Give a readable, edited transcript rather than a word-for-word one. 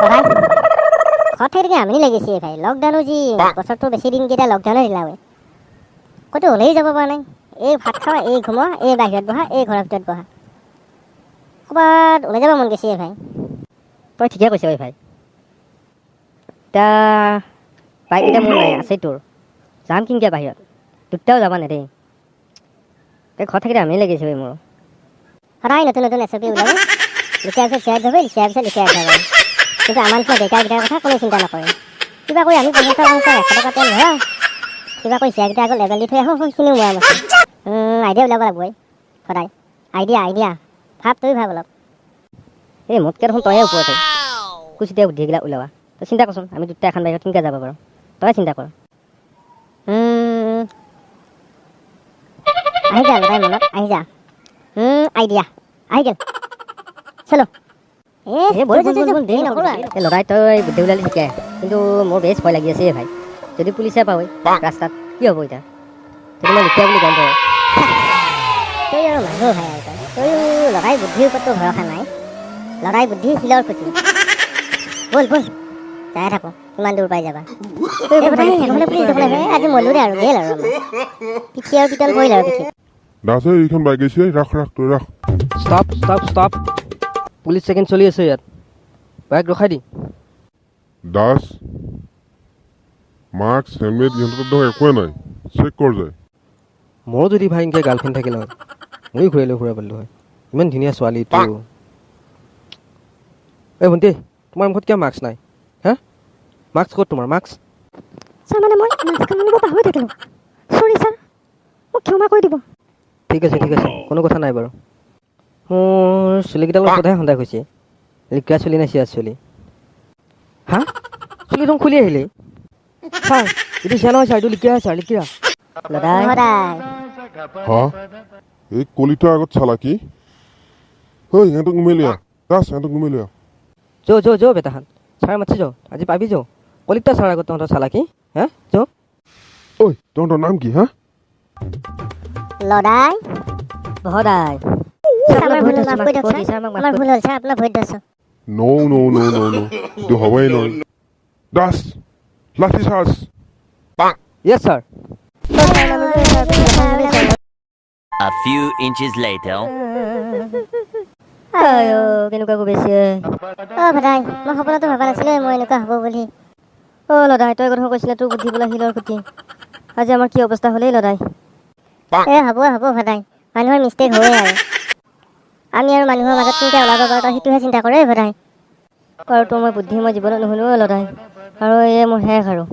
ভাই, ঘৰত থাকি থাকি আমনি লাগিছে ভাই। লকডাউনো যি বছৰটো বেছি দিনকেইটা লকডাউনে দিলা ঐ। ক'তো ওলাই যাব পৰা নাই। এই ভাত খোৱা, এই ঘুমোৱা, এই বাহিৰত বহা, এই ঘৰৰ ভিতৰত বহা। ক'ৰবাত ওলাই যাব মন গৈছে ভাই। তই ঠিকে কৈছ ঐ ভাই। এতিয়া বাইক এতিয়া মোৰ নাই, আছে তোৰ। যাম কিনকে বাহিৰত? দুটাও যাব নেদেই। এই ঘৰত থাকিলে আমনি লাগিছে ঐ মোৰ। সদায় নতুন নতুন এছ অ' পি ওলাব। লিখাৰ পিছত চিয়াৰ ধৰিব, লিখাৰ পিছত লিখাৰ ধৰিব। কিন্তু আমাৰ নিচিনা বেকাৰকেইটাৰ কথা কোনো চিন্তা নকৰে। কিবা কৰি আমি 50 টকা 50 100 টকা তেল ভৰাওঁ, কিবা কৰি চিয়াৰকেইটা আকৌ লেবেল দি থৈ আহোঁ, সেইখিনিও মৰাম আছে। আইডিয়া ওলাব লাগিব ঐ। সদায় আইডিয়া আইডিয়া। ভাব, তয়ো ভাব অলপ। এই মোতকৈ দেখোন তয়ে ওপৰতে কুচিতে বুদ্ধিগিলা ওলোৱা। তই চিন্তা কৰচোন, আমি দুটা এখন বাইকত কেনেকৈ যাব পাৰোঁ? তই চিন্তা কৰ। আহি যা লগাই, মনত আহি যা। আইডিয়া আহি গ'ল, চলো। এই বল বল বল বল, দেৰি নকৰোঁ নকৰোঁ। এই লগাই, তই বুদ্ধি ওলালি ঠিকে, কিন্তু মোৰ বেছ ভয় লাগি আছে ভাই। যদি পুলিচে পাওঁ ৰাস্তাত কি হ'ব এতিয়া? যদি মই লুকীয়া বুলি গম পাওঁ? তই আৰু মানুহ ভাই, আৰু তয়ো লগাই বুদ্ধিৰ ওপৰতো ভৰসা নাই। লগাই বুদ্ধি শিলৰ খুঁটি। ব'ল ব'ল, যাই থাকোঁ, কিমান দূৰ পাই যাবা। এই ভাই, সেইখনে পুলিচ দেখোন আহিছে। আজি মলো দে আৰু, গেল আৰু আমাৰ পিঠি আৰু পিটন পৰিল আৰু পিঠিত। দাস, এইখন বাইক আহিছে। ৰাখ ৰাখ, তই ৰাখ। Stop, stop, stop! Police checking চলি আছে ইয়াত। বাইক ৰখাই দি। দাস, মাস্ক, হেলমেট ইহঁতৰ দেখোন একোৱে নাই। চেক কৰ যায়। মোৰো যদি ভাই এনেকৈ গাৰ্লফ্ৰেণ্ড থাকিলে হয়, ময়ো ঘূৰাই লৈ ফুৰা পাৰিলোঁ হয়। ইমান ধুনীয়া ছোৱালীটো। এই ভণ্টি, তোমাৰ মুখত কিয় মাস্ক নাই? হা, মাস্ক ক'ত তোমাৰ মাস্ক? ছাৰ, মানে মই মাস্কখন আনিব পাহৰি থাকিলোঁ। চৰি ছাৰ, মোক ক্ষমা কৰি দিব। ঠিক আছে, ঠিক আছে, কোনো কথা নাই বাৰু। মোৰ চুলিকেইডালৰ ওপৰতহে সন্দেহ হৈছে। লিকা চুলি নে চিয়া চুলি? হা, চুলি দেখোন খুলি আহিলেই। ছাৰ, এইটো চিয়া নহয় ছাৰ, এইটো লিকিৰা ছাৰ, লিকিৰা। লদাই। সদায়। হা, এই কলিতাৰ আগত চালাকি। ঐ, ইহঁতক নুমেলি আহ। দাস, ইহঁতক নুমেলি আহ। যো যো যো, বেটাহান ছাৰ মাতিছে, যো। আজি পাবি যো। কলিতা ছাৰ আগত তহঁতৰ চালাকি? হা, যো। ঐ, তহঁতৰ নাম কি হা? লদাই। বহদাই। ছাৰ, আমাৰ ভুল হ'ল, মাফ কৰি দিয়ক কৰি ছাৰ। ছাৰ, আমাক মাফ আমাৰ কৰি ভুল হ'ল ছাৰ, আপোনাৰ ভৰিত ধৰিছোঁ। ন' ন' ন' ন' ন', এইটো হ'বই নহয়। দাস, লাঠি charge. Yes sir. A few inches later. আই কেনেকুৱা কোবাইছে! অ' ভাদাই, মই সপোনতো ভবা নাছিলোঁ মই এনেকুৱা হ'ব বুলি। অ' লদাই, তই কথা কৈছিলে তোৰ বুদ্ধি বোলা শিলৰ খুঁটি। আজি আমাৰ কি অৱস্থা হ'লেই লদাই! এ হ'ব হ'ব ভাদাই, মানুহৰ মিষ্টেক হ'বই আৰু। আমি আৰু মানুহৰ মাজত কেনেকৈ ওলাব পাৰোঁ, তই সেইটোহে চিন্তা কৰে ভাদাই। আৰু তোৰ মই বুদ্ধি মই জীৱনত নুশুনো। অ' লদাই, আৰু এই মোৰ শেষ আৰু।